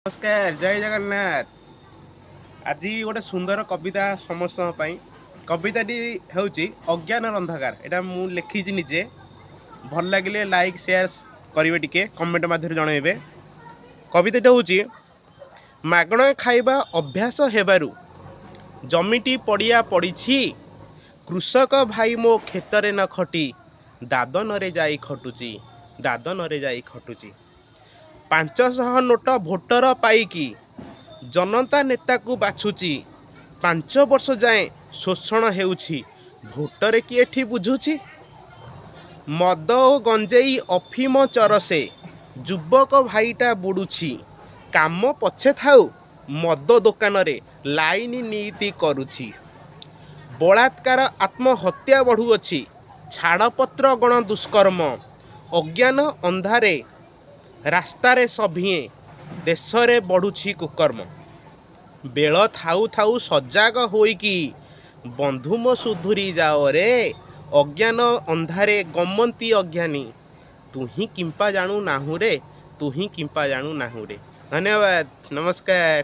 ନମସ୍କାର, ଜୟ ଜଗନ୍ନାଥ। ଆଜି ଗୋଟେ ସୁନ୍ଦର କବିତା ସମସ୍ତଙ୍କ ପାଇଁ। କବିତାଟି ହେଉଛି ଅଜ୍ଞାନର ଅନ୍ଧକାର। ଏଇଟା ମୁଁ ଲେଖିଛି ନିଜେ। ଭଲ ଲାଗିଲେ ଲାଇକ୍, ସେୟାର କରିବେ, ଟିକେ କମେଣ୍ଟ ମାଧ୍ୟମରେ ଜଣାଇବେ। କବିତାଟି ହେଉଛି, ମାଗଣା ଖାଇବା ଅଭ୍ୟାସ ହେବାରୁ ଜମିଟି ପଡ଼ିଆ ପଡ଼ିଛି। କୃଷକ ଭାଇ ମୋ କ୍ଷେତରେ ନ ଖଟି ଦାଦନରେ ଯାଇ ଖଟୁଛି, ଦାଦନରେ ଯାଇ ଖଟୁଛି। 500 ନୋଟ ଭୋଟର ପାଇକି ଜନତା ନେତାକୁ ବାଛୁଛି। 5 ବର୍ଷ ଯାଏଁ ଶୋଷଣ ହେଉଛି, ଭୋଟରେ କି ଏଠି ବୁଝୁଛି? ମଦ ଓ ଗଞ୍ଜେଇ, ଅଫିମ, ଚରସେ ଯୁବକ ଭାଇଟା ବୁଡ଼ୁଛି। କାମ ପଛେ ଥାଉ, ମଦ ଦୋକାନରେ ଲାଇନ ନିତି କରୁଛି। ବଳାତ୍କାର, ଆତ୍ମହତ୍ୟା ବଢ଼ୁଅଛି, ଛାଡ଼ପତ୍ର, ଗଣ ଦୁଷ୍କର୍ମ। ଅଜ୍ଞାନ ଅନ୍ଧାରେ ରାସ୍ତାରେ ସଭିଏଁ, ଦେଶରେ ବଢ଼ୁଛି କୁକର୍ମ। ବେଳ ଥାଉ ଥାଉ ସଜାଗ ହୋଇକି ବନ୍ଧୁ ମୋ ସୁଧୁରି ଯାଅରେ। ଅଜ୍ଞାନ ଅନ୍ଧାରେ ଗମନ୍ତି ଅଜ୍ଞାନୀ, ତୁହି କିମ୍ପା ଜାଣୁ ନାହୁଁ ରେ, ତୁହି କିମ୍ପା ଜାଣୁ ନାହୁଁ ରେ। ଧନ୍ୟବାଦ, ନମସ୍କାର।